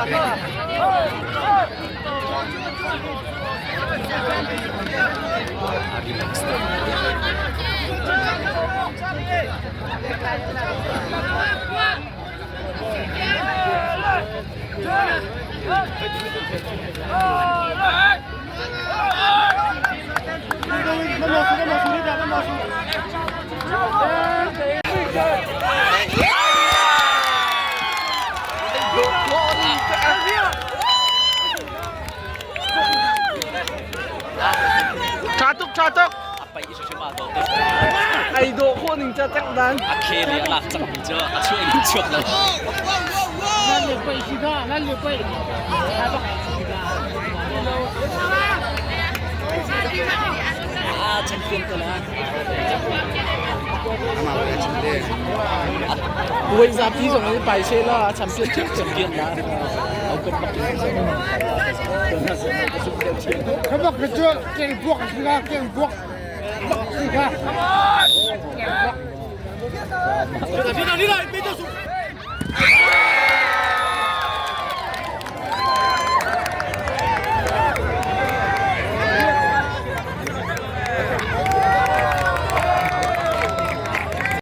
A relax tuk. Tha tuk, tha tuk. A paih hrimhrim aa dawh tuk. Ai dawh khawh ning ca cang dan. A khel i a lak cang mi cu a chuah in chuak lo. Ah, champion ko la. Puai zapi zong in pai she la champion Champion la. Au kan bak Khabak ka cu keng buak a si la keng buak bak si kha. Keng buak.